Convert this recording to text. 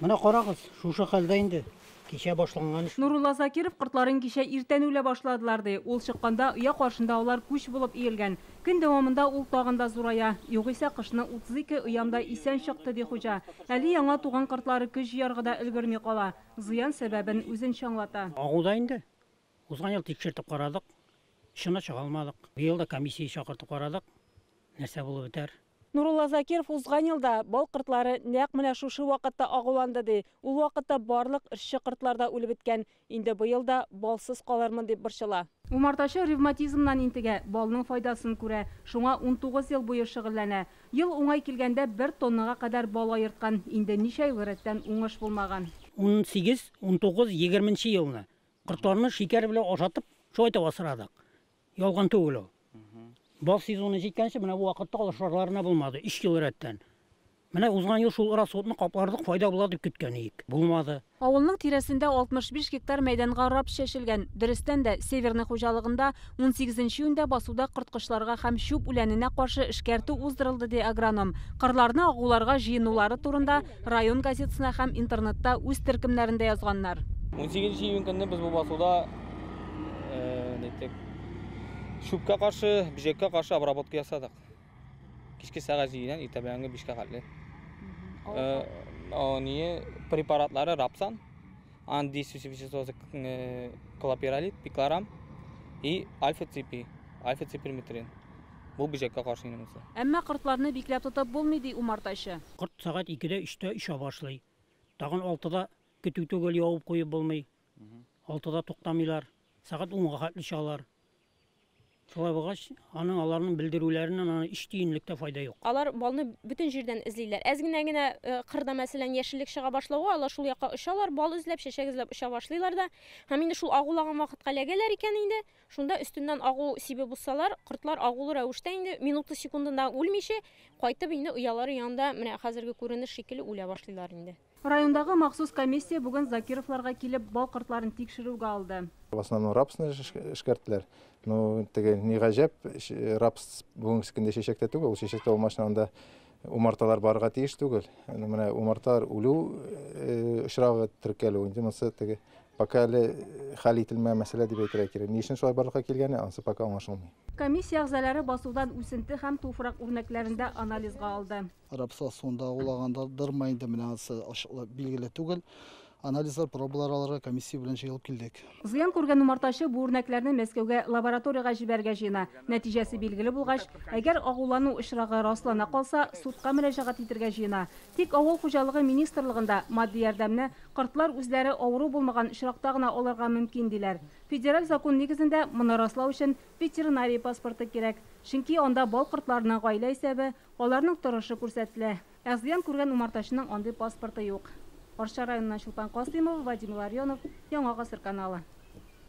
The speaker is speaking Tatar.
Менә карагыз, шушы хәлдә инде. Кичә башланган эш. Нурулла Закиров кортларын кичә иртән үлә башладылар, ди. Ул чыкканда оя каршында алар күч булып өелгән. Көн дәвамында ул тагын да зурая. Югыйсә кышны 32 оям да исән чыкты, ди хуҗа. Әле яңа туган кортлары көч җыярга да өлгерми кала. Зыян сәбәбен үзенчә аңлата. Агуда инде. Узган ел тикшертеп карадык. Чына чыга алмадык. Быел да комиссия чакыртып карадык. Нәрсә булып бетәр? Нурулла Закиров узган елда бал кортлары нәкъ менә шушы вакытта агуланды, ди. Ул вакытта барлык эшче кортлар да үлеп беткән. Инде быел да балсыз калырмын дип борчыла. Умартачы ревматизмнан интегә, балның файдасын күрә. Шуңа 19 ел буе шөгыльләнә. Ел уңай килгәндә 1 тоннага кадәр бал аерткан. Инде ничә ел рәттән уңыш булмаган. 18, 19, 20 елны кортларны шикәр белән ашатып, шулай итеп асрадык. Ялган түгел ул. Бал сезоны җиткәнче менә бу вакытта алышарларына булмады, 3 ел рәттән. Менә узган ел шул расходны каплардык, файда була дип көткән идек. Булмады. Авылның тирәсендә 65 гектар мәйданга рапс чәчелгән. Дөрестән дә, Северный хуҗалыгында 18 июньдә басуда корткычларга һәм чүп үләненә каршы эшкәртү уздырылды, ди агроном. Кырларны агуларга җыенулары турында район газетасына һәм интернетта үз төркемнәрендә язганнар. 18 июнь көнне без бу басуда нитек чүпкә каршы, бөҗәккә каршы обработка ясадык. Кичке сәгать 7-дән иртә беләнге 5-кә хәтле. Ние препаратлары рапсан, антидействующий вещество клопиралит, пиклорам и альфа-ципи, альфа-циперметрин. Бу бөҗәккә каршы инде. Әмма кортларны бикләп тотып булмый, ди умартачы. Корт сәгать 2-дә, 3-тә оча башлый. Тагын 6-да көтү түгел явып куеп булмый. 6-да туктамыйлар. Сәгать 10-га хәтле очалар. Шулай булгач, аның аларның белдерүләреннән аны 3 тиенлек тә файда юк. Алар балны бөтен җирдән эзлиләр. Әз генә генә кырда, мәсәлән, яшеллек чыга башлауга, алар шул якка очалар, бал эзләп, чәчәк эзләп оча башлыйлар да. Һәм инде шул агулаган вакытка эләгәләр икән инде, шунда өстеннән агу сибеп узсалар, кортлар агулы рәвештә инде минуты секундында үлмичә, кайтып инде оялары янында менә хәзерге күренеш шикелле үлә башлыйлар инде. Райондагы махсус комиссия бүген Закировларга килеп бал кортларын тикшерүгә алды. В основном рапсны эшкәрттеләр. Ну, теге ни гаҗәп, рапс бүгенге көндә чәчәктә түгел, ул чәчәктә булмасын, анда умарталар барырга тиеш түгел. Менә умарталар үлү очрагы теркәлү инде монысы теге пока әле хәл ителмәгән мәсьәлә дип әйтергә кирәк. Ни өчен шулай барлыкка килгәне, анысы пока аңлашылмый. Комиссия әгъзалары басудан үсенте һәм туфрак үрнәкләрен дә анализга алды. Рапс суында агулагандырмы инде, менә анысы ачыклап билгеле түгел. Анализлар, пробалар алырга комиссия белән җыелып килдек. Зыян күргән умартачы бу үрнәкләрне Мәскәүгә лабораториягә җибәрергә җыена. Нәтиҗәсе билгеле булгач, әгәр агулану очрагы раслана калса, судка мөрәҗәгать итәргә җыена. Тик авыл хуҗалыгы министрлыгында матди ярдәмне кортлар үзләре авыру булмаган очракта гына алырга мөмкин диләр. Федераль закон нигезендә моны раслау өчен ветеринария паспорты кирәк. Чөнки анда бал кортларының гаилә исәбе, аларның торышы күрсәтелә. Ә зыян күргән умартачының андый паспорты юк. Арча районыннан Чулпан Касыймова, Вадим Ларионов, Яңа Гасыр каналы.